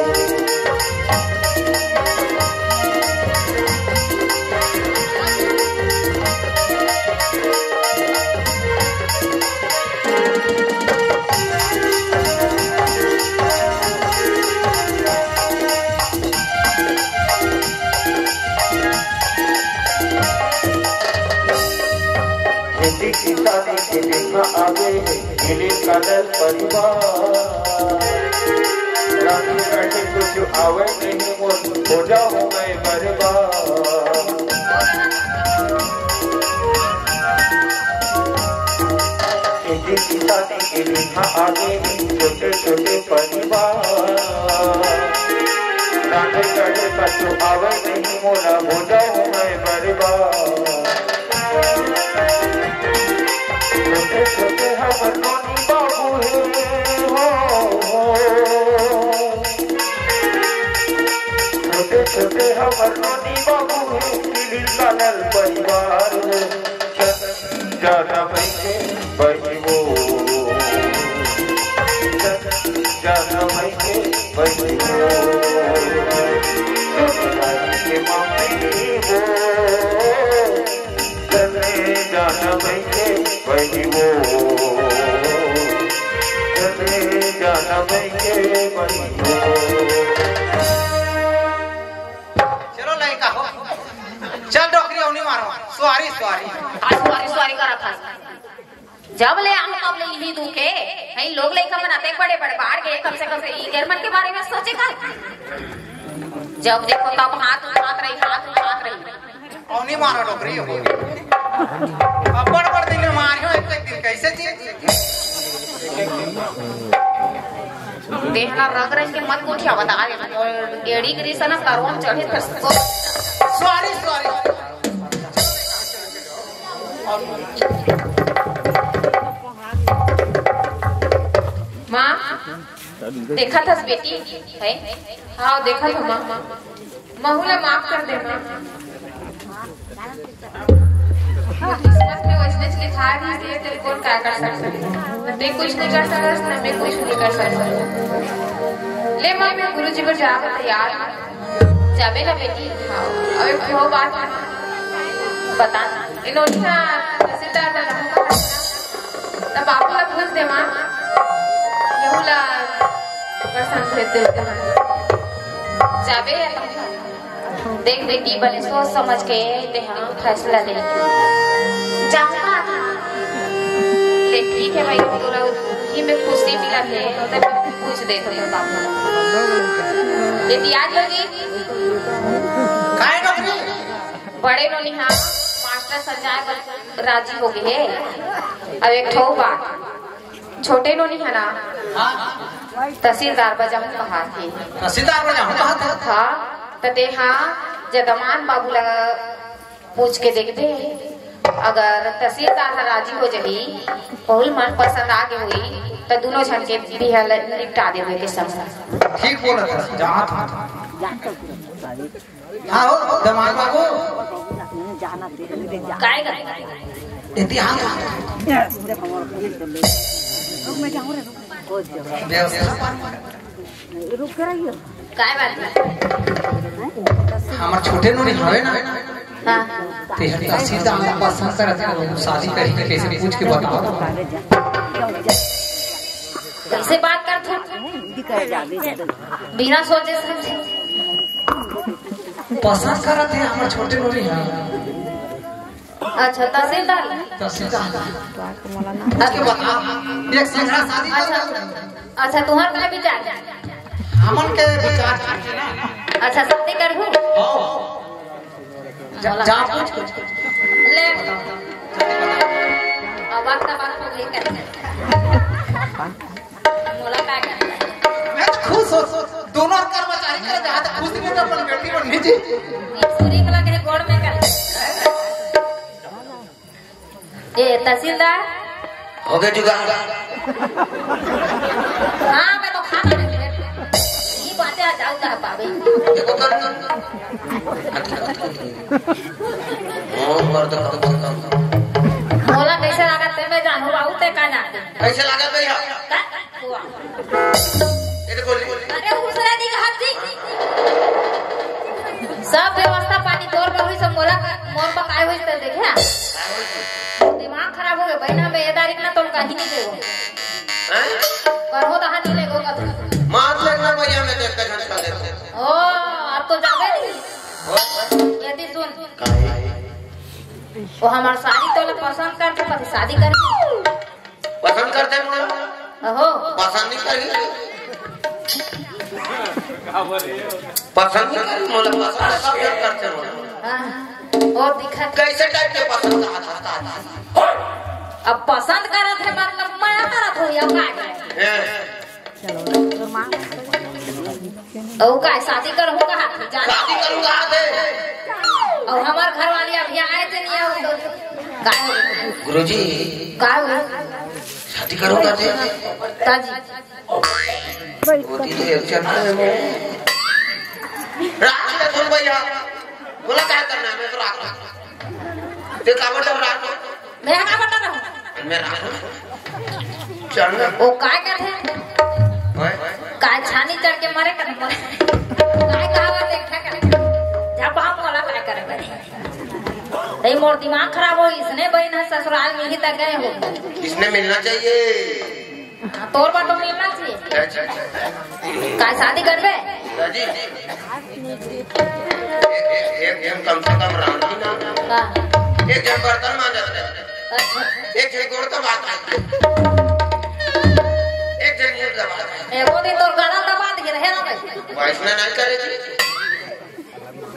खेती किसानी के दिन ह आगे हे, मिले कालल परिवार। राखी काटे कुछ आवे नहीं मोर, हो जाहूं मैं बर्बाद। खेती किसानी के दिन ह आगे हे, छोटे छोटे परिवार। राखी काटे कुछ आवे नहीं मोला, हो जाहूं मैं बर्बाद। छोटे छोटे हमर नोनी बाबू हे, हो, हो। छोटे छोटे हमर नोनी बाबू हे, मिलिल कालल परिवार हे। चल जाना मइके बहिनी वो, चल जाना मइके बहिनी वो, के मामी वो। चले जाना मइके बहिनी वो, चले जाना मइके बहिनी वो। चलो लइका हो, चल डोकरी अउनी मारो, सुवारी सुवारी। आज सुवारी सुवारी करत हस। जब ले आए तब ले इही दुख हे। हई लोग लइका मन अतेक बड़े बड़े बाढ़ गे, कम से कम से ई गर मन के बारे में सोचे का। जब देखो तब हाथ उठात रही, हाथ उठात रही। अउनी मारो डोकरी हो। अब्बड़ बड़ दिन में मारियो एक, एक दिन कैसे जी? देहना रग रग के मत गोठिया बता दे। एड़ी गिरी से ना करवा में चढ़े फिर सो। Sorry, sorry. माँ, देखत हस बेटी, हे? हाँ, देखत हँव माँ। महू ला माफ कर दे माँ। किस्मत में वइसनेच लिखाय रहिस हे, तेला कोन का कर सकत हे? ना तैं कुछ नइ कर सकस, ना मैं कुछ नइ कर सकँव। ले माँ, मैं गुरुजी बर जाय बर तैयार हँव। जाबे ना बेटी? हाँ। अउ एक ठो बात बता, ए नोनी ह तहसीलदार बर रहूँ कहत हे ना, त बाबू ला पूछ दे माँ, यहू ला पसंद भेज दे तहन। जाबे या तहन। देख बेटी, बने सोच समझ के तेहा फैसला ले। जाऊंगा। ले ठीक हे भाई, तोला ही में खुशी मिलत हे, त पूछ दे तो बाबू। बेटी आज लगी? काय नौकरी? बड़े नोनी ह मास्टर सर जाय बर राजी हो गे हे। अब एक ठो बात, छोटे नोनी ह ना, हाँ। तहसीलदार बर जाहूं कहत हे। तहसीलदार बर जाहूं कहत हे? हाँ, त तेहा जदमान बाबू ला पूछ के देखबे, अगर तहसीलदार ह राजी हो जाही, बहुल मन पसंद आ गे होही, त दूनों झन के बिहा ल निपटा देबे के संग। ठीक बोलत हस, जात हँव। हाँ हो, दमाद बाबू। काय गा? इतिहास। व्यवस्था। रुक के रहियो। काय बात हे? हमर छोटे नोनी हवे ना? हाँ। ते हर सीधा हम पसंद करत हे, शादी करी के कैसे पूछ के बताओ। कैसे बात करत हो? बिना सोचे समझे। पसंद करत हे हमर छोटे नोनी ह। अच्छा, तहसीलदार। तहसीलदार। अच्छा। बता, एक संघरा शादी कर अच्छा। दो। अच्छा, तुम्हार का विचार? हमन के विचार ठीक हे ना। अच्छा, शादी करहू? हाँ। जा, जा पूछ। ले। अब बात का बात हो गई कर। मोला काय करना हे? मैं तो खुश हो, दोनों कर्मचारी कर दे, आज खुश नहीं तो अपन बेटी बननी जी। ई सूरी कला के गोड़ में कर। ए, तहसीलदार। हो गए जुगाड़। हाँ, मैं तो खाना नहीं दे। ई बात देखो कर। मोर पर तो कम से कम। मोला कैसे लागत ते मैं जानू बाबू ते का जानते। कैसे लागत भैया? का? ये तो बोली। अरे दूसरा दी हाथ दी। सब व्यवस्था पानी तोर पर हुई सब मोला मोर पर काय हुई ते देखे। दिमाग खराब हो गया भाई ना मैं ये तारीख ना तुम कहीं नहीं देगो। हैं? पर हो तो हाथ नहीं लेगो कभी। मार लेना भैया मैं तो एक घंटा देता। ओ, अब तो जाबे नहीं। यदि सुन, वो हमार शादी तोला पसंद करथे, पर शादी कर। पसंद करथे मोला? अहो। पसंद नहीं करी। पसंद नहीं करी, मोला पसंद सब जन करथे मोला। हाँ, वो दिखत। कैसे टाइप के पसंद आता था? अब पसंद करत हे, मतलब मया करत हो या का? हैं? अउ का शादी करहूं कहा? जान शादी करूंगा आते। अउ हमार घर वाली अभी आए थे नहीं आओ तो का हो? गुरुजी, का हो? शादी करूंगा आते। ताजी। वो दीदी एक जन है वो। रात में सुन भैया, बोला क्या करना है, मैं तो रात में। ते का मतलब रात में? मैं का बता रहा हूँ। मैं रात में। चल ना। वो काय करथे? ओए। काय छानी चढ़ के मरे कर मरे। काय कहावत एक ठा करे। जब हम वाला काय करे बने। नहीं मोर दिमाग खराब हो इसने बहन है ससुराल में ही तक गए हो। इसने मिलना चाहिए। हाँ, तोर बाटो मिलना चाहिए। अच्छा, अच्छा। काय शादी करबे? दादी। एक, एक, एक जन कम से कम रांधी ना। हाँ। एक जन बर्तन मांजत रहे। अच्छा। एक जन गोड़ दबात रहे। एक जन मुंह दबात रहे। एगो दिन तोर गला दबा दिए रहे ना भाई। वैसने नहीं करे जी।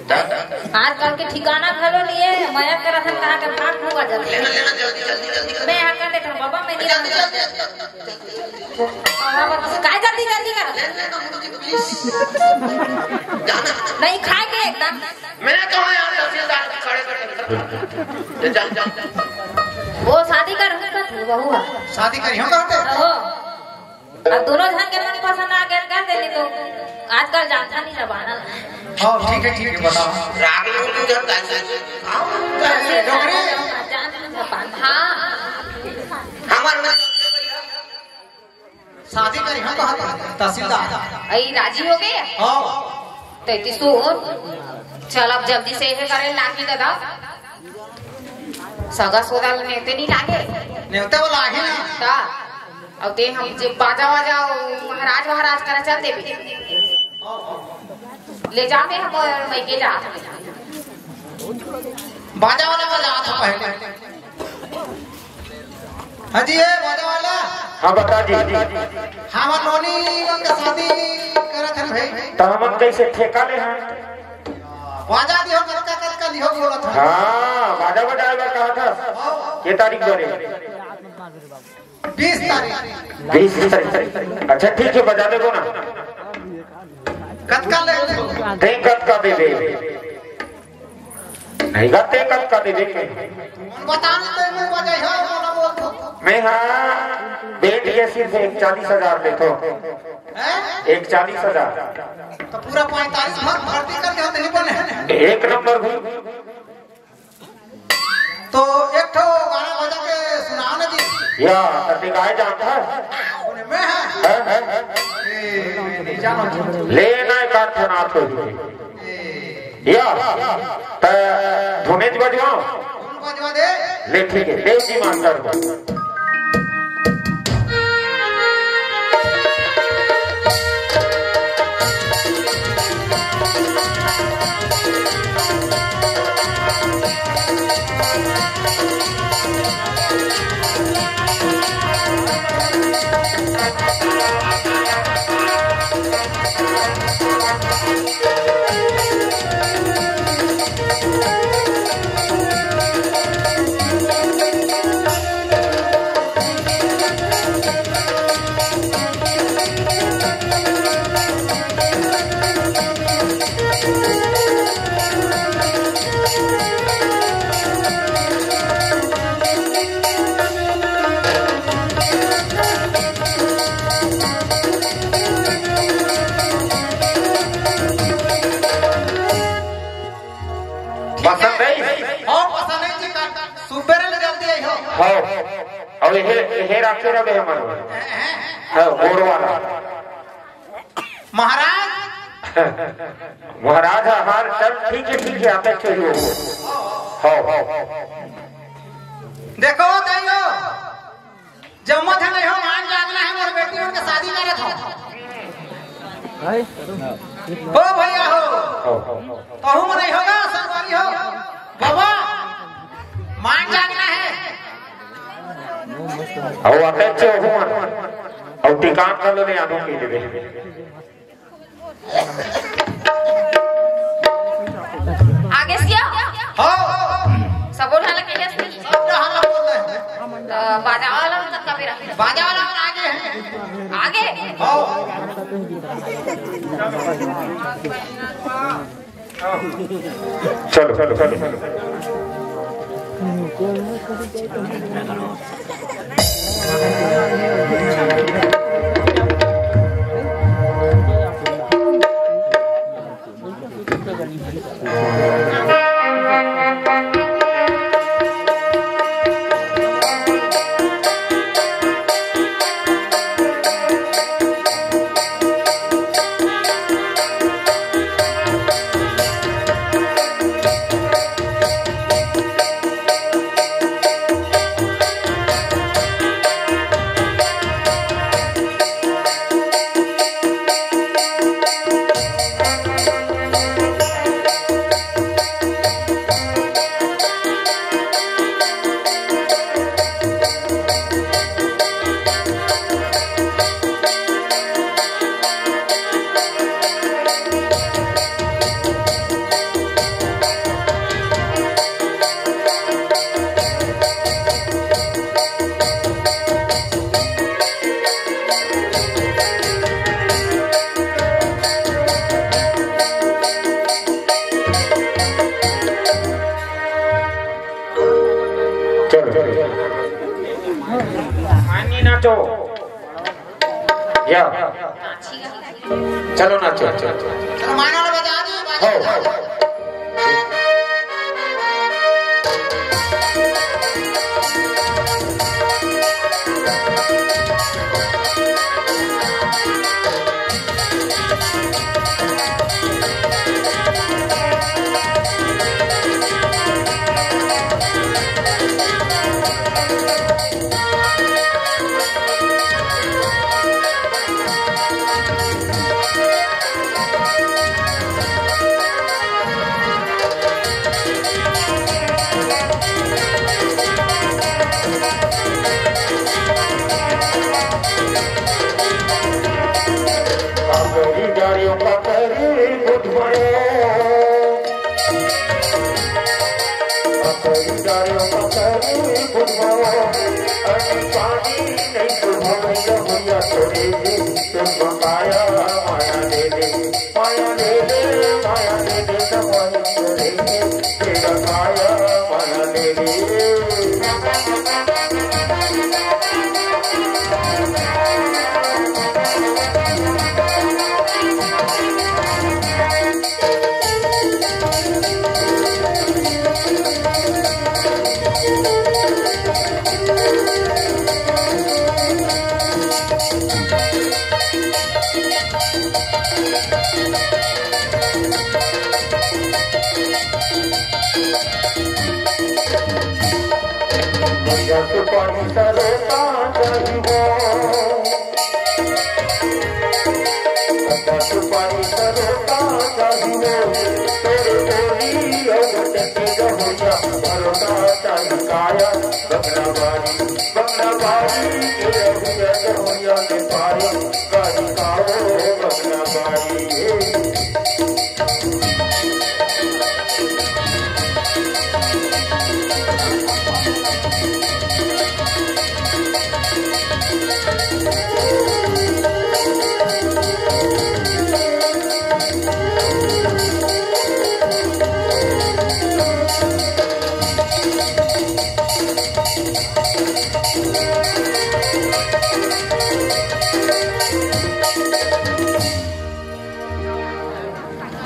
आजकल के ठिकाना घलो नहीं है, मया करत हन कहाँ के भाग होगा जल्दी। लेना, लेना, जल्दी, जल्दी, जल्दी कर। मैं यहाँ कर देता हूँ, बाबा, मैं नहीं जल्दी, रहूँगा। जल्दी, जल्दी, जल्दी। बाबा, बस काय जल्दी, जल्दी कर? लेना, लेना, मुझे please। जाना। नहीं खाएंगे एकदम। मैं कहाँ यहाँ तहसीलदार खड़े बैठे हैं? जा, जा, जा। वो शादी कर, बहू है। शादी करी हो कहते? हो। अब दोनों झन के मन पसंद आ गए, कर देली तो आजकल जानता नहीं जमाना। हाँ, ठीक है, ठीक है, बताओ। राग में भी जब गाय से, हाँ, डोकरी। हाँ। हमार में शादी करी हम कहा तहसीलदार। आई राजी हो गए? हाँ। ते ती सुन, चल अब जल्दी से ये करे लागी दादा। सगा सोदा ल नेवते नहीं लागे। नेवते वाला आही ना। ता, अब ते हम जे बाजा वाजा महाराज महाराज करा चल देबे। ले जाबे हम मइके जात। बाजा वाला का जात पहले। हाँ जी, ए बाजा वाला। हाँ, बता जी। हमन नोनी मन के शादी करत हन भाई। त हमन कैसे ठेका ले हन? बाजा दिहो, कतका, कतका लिहो बोलत हन। हाँ, बाजा बजाए बर कहा था। हाँ। के तारीख बरे? बीस तारीख। बीस तारीख। अच्छा, ठीक है, बजा देबो ना। कतका ले? ते कतका देबे? नहीं गा, ते कतका देबे के? बता ना, तो मैं बजाई, हाँ, बोला, बोल तो। मैं हाँ, बेट के सिर्फ एक चालीस हजार लेथो। हैं? एक चालीस हजार। तो पूरा पैंतालीस भर भर्ती कर दे, नहीं बने। एक नंबर भी। तो एक ठो गाना बजा के सुनाओ ना जी। या, त ते गाए जानत हस? सुने, मैं है। हैं, हैं, हैं? ए, मैं नहीं जानत हूँ। ले ना, एक आध ठन आत हो जी। ए। या, त धुनेच बजवाओ। धुन बजवा दे। ले, ठीक है, देव जी मास्टर को। नहीं। हो, पसंद नहीं जी, कर। सुबेरे ले जल्दी आई हो। हो। अब ये, ये राखे रहे हमर। हैं, हैं। हो, गोड़ वाला। महाराज। महाराज, हाल चल ठीक है, ठीक है, आप अच्छे हो। हो, हो। देखो, दाइयो। जम्मो झन नहीं हो, मान जागना है, मोर बेटी मन के शादी करत हो। ओ भैया हो, कहूँ में नहीं होगा, संगवारी हो, बाबा, मान जागना है। अउ अकच्चे हुआ, अउ टिकान कर लो, नहीं आनो की देवे। आगे सिया। हाँ। सबो ढाला के जस नहीं। सब ढाला बोल रहे हैं। तो बाजा वाला मतलब कभी रहा। बाजा वाला और आगे है। आगे। हाँ। चलो, चलो, चलो, चलो। चलो, चलो। मानी नाचो। या। चलो नाचो, चलो, चलो। चलो, मानो ना बजा दो, बजा दो। हो।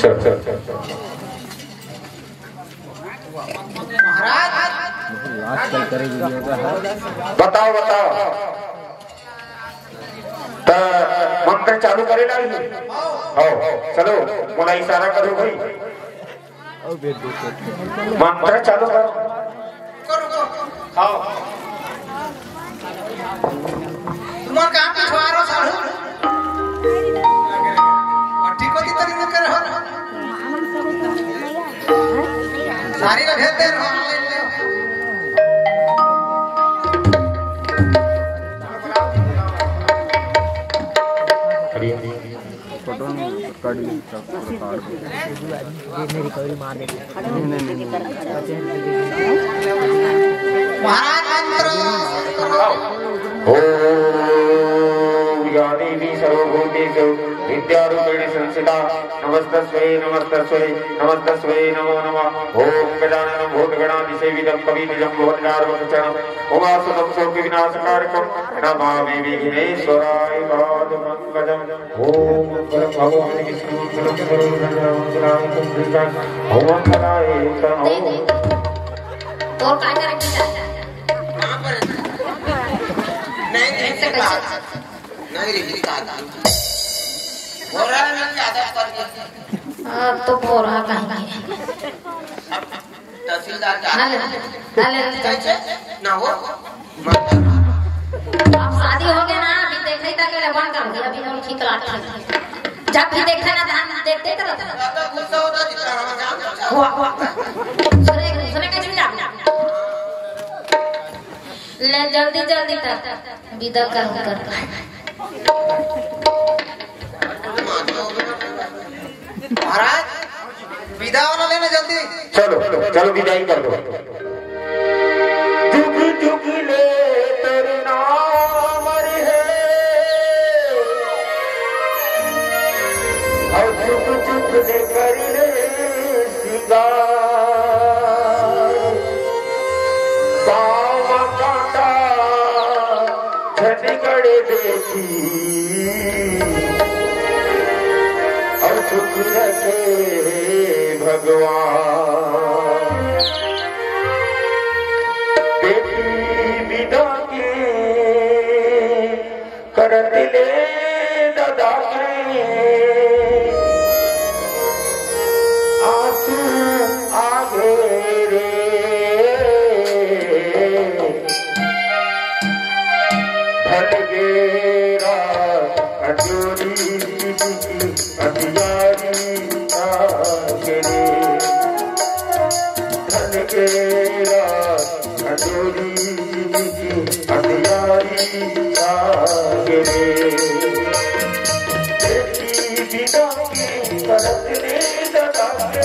चल, चल, चल, चल। बताओ, बताओ। त मंत्र चालू करे लागही। हव, चलो, मोला इशारा करो भाई। मंत्र चालू करो। रुको, रुको। हव। तुमन कहाँ पिछवा रहो साढ़ू? और ठीक होती तरी में करे हो। सारी ला भेज दे रहो, online ले। फोटो नहीं, कट नहीं, सब पूरा काट दो। महाराज मंत्र। ओम या देवी सर्वभूतेषु विद्यारूपेण संस्थिता नमस्तस्वै नमस्तस्वै नमस्तस्वै नमो नमः। ओम गजानन भूतगणादिसेवितं कपित्थजम्बोफलचारुभक्षणं उमासुतं शोकविनाशकारकं नमामि विघ्नेश्वराय पादपङ्कजम्। ओम मंगलम भगवान विष्णु मंगलम गुरु मंगलम मंगलाय पुंडरीकाक्ष ओम मंगलाय तनो। तोर काय करे की चाहता? नहीं, नहीं, नहीं, नहीं, नहीं, नहीं, हो रहा है ना कि आधा कर दिया? अब तो बोरा कहीं। तहसीलदार का। हले, हले। कैसे? ना हो। अब शादी हो गया ना, अभी देखे तक के बंद कर दिया, अभी हम खितला। जब भी देखे ना, धान देखते तो रहता। ज्यादा गुस्सा होता जितना हम जान। वाह, वाह। सुने, सुने कैसे जा? ले जल्दी, जल्दी कर, विदा कर, कर। महाराज, विदा वाला लेना जल्दी। चलो, चलो, विदाई कर दो। जुग जुग ले तेरे नाम रे है, और जुग जुग ले कर ले सिंगार। पाँव कांटा झन गड़े बेटी, अउ सुख रखे भगवान। बेटी बिदा के करत ले ददा के आंसू आगे रे। ढल गेरा अजोरी की अंधियारी आगे रे। ढल गेरा अजोरी की अंधियारी आगे रे। बेटी बिदा के करत ले ददा के,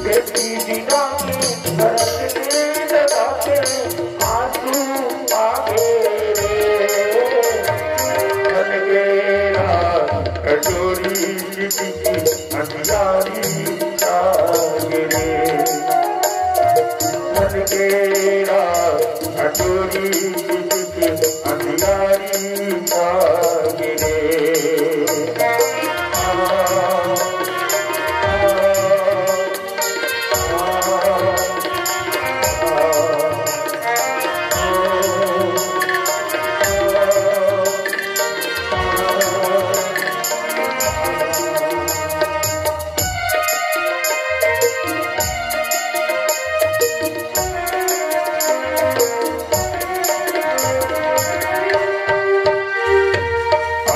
बेटी बिदा के करत ले ददा के, आंसू आगे रे। ढल गेरा अजोरी की अंधियारी आगे रे। ढल गेरा अजोरी की अंधियारी आगे रे।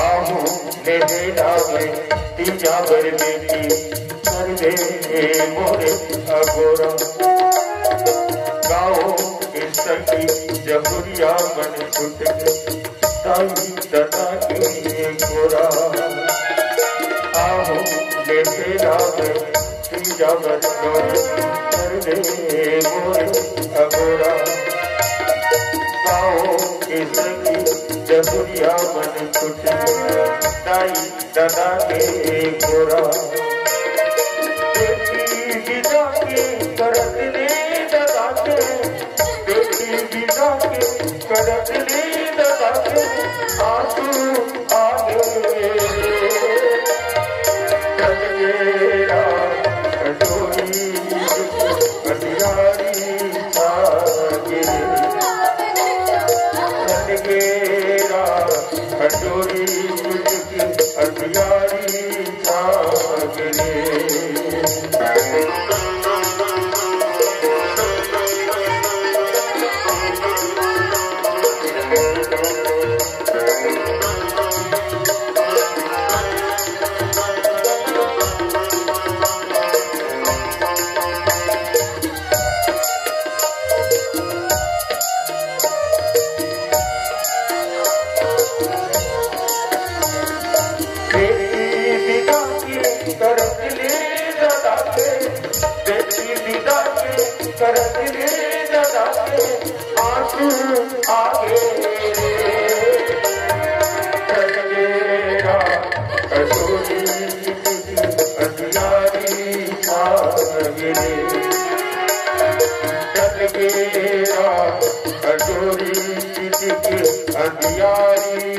आहू नहलावे तीजा बर बेटी, कर दे मोरे अगोरा। गाओ के सखी जहुरिया मन छुट के, ताई ददा के गोरा। आहू नहलावे तीजा बर बेटी, कर दे मोरे अगोरा। गाओ के सखी जहुरिया मन छुट के, ताई ददा के गोरा। बेटी बिदा के करत ले ददा के, बेटी बिदा के करत ले ददा के, आंसू आगे रे। ढल गेरा अजोरी अंधियारी आगे रे। यारी छा गे रे। बेटी बिदा के करत ले दादा के, बेटी बिदा के करत ले दादा के, आंसू आगे रे। कजरा कजोरी अंधियारी छा गे रे। कजरा कजोरी अंधियारी।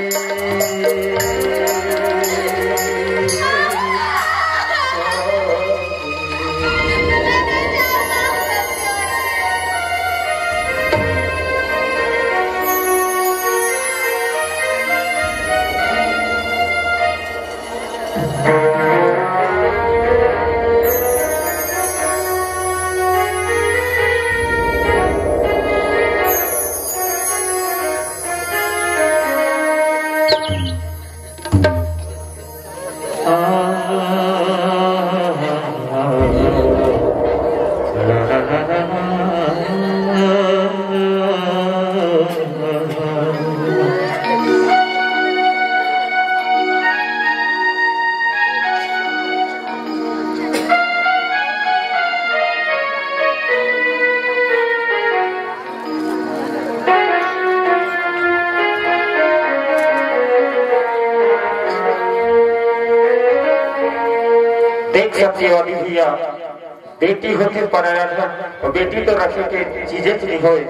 देख सत्यवादी भैया, बेटी होथे पराया धन, अउ बेटी तो रखे के चीजे च नइ होय।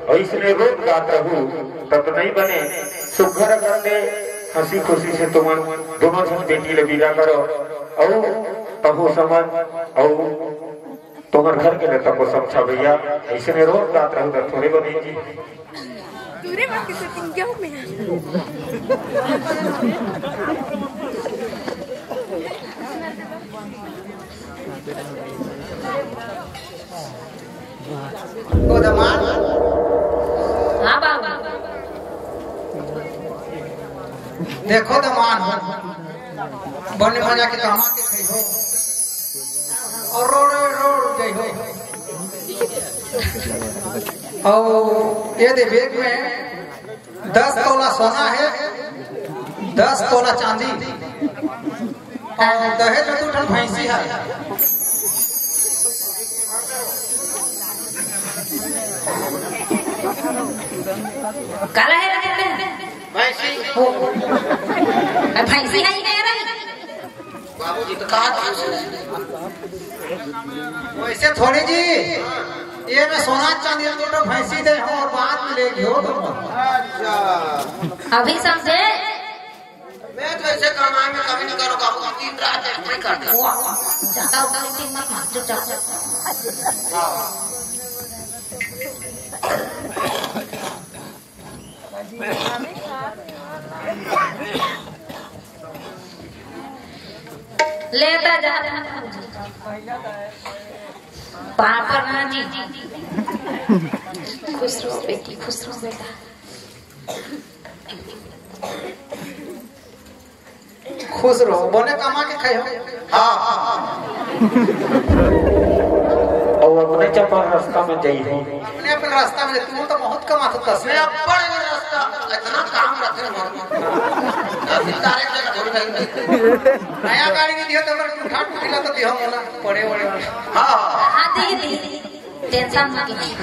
अउ इसने रोज गात रहू, तब तो नइ बने। सुघर अकन ले हंसी खुशी से तुमन दोनों झन बेटी ले बिदा करो, अउ तहू समझ, अउ तुम्हर घर के नेता को समझा भैया, अइसने रोज गात रहू त थोड़े बने जी। दूरे बात के setting क्या हो गया? गोदमान। हाँ बाबू। देखो दमान हो, बने मजा के कमा के खइहो। अउ रोड रोड जइहो। अउ ये दे bag में दस तोला सोना हे, दस तोला चांदी, अउ दहेज में दू ठन भैंसी हे। काला हे रे? भैंसी। ओ। अरे भैंसी हे ही कह रही। बाबूजी तो कहा था। वैसे थोड़ी जी, ये में सोना चांदी दू ठो भैंसी दे हो अउ बाद में ले गयो तुम। अच्छा। अभी समझे? मैं तो ऐसे कमाई में कमी नहीं करूँ बाबू, दिन रात एक नहीं करता। वाह, वाह, ज्यादा उल्टी मत मार, चुपचाप। लेता जा। पापा ना जी। खुश रहो बेटी, खुश रहो बेटा। खुश रहो, बने कमा के खाओ। हाँ। अउ अपने चपल रास्ता में जाइए। अपने अपन रास्ता में, तू तो बहुत कमात होता से। मैं अपन रास्ता, इतना काम रखे हो। तहसीलदार एक जगह थोड़ी नहीं। नया गाड़ी में दियो तो अगर उठा उठिला तो दियो मोला, पड़े वड़े। हाँ। हाँ, दी, दी। Tension मत ले।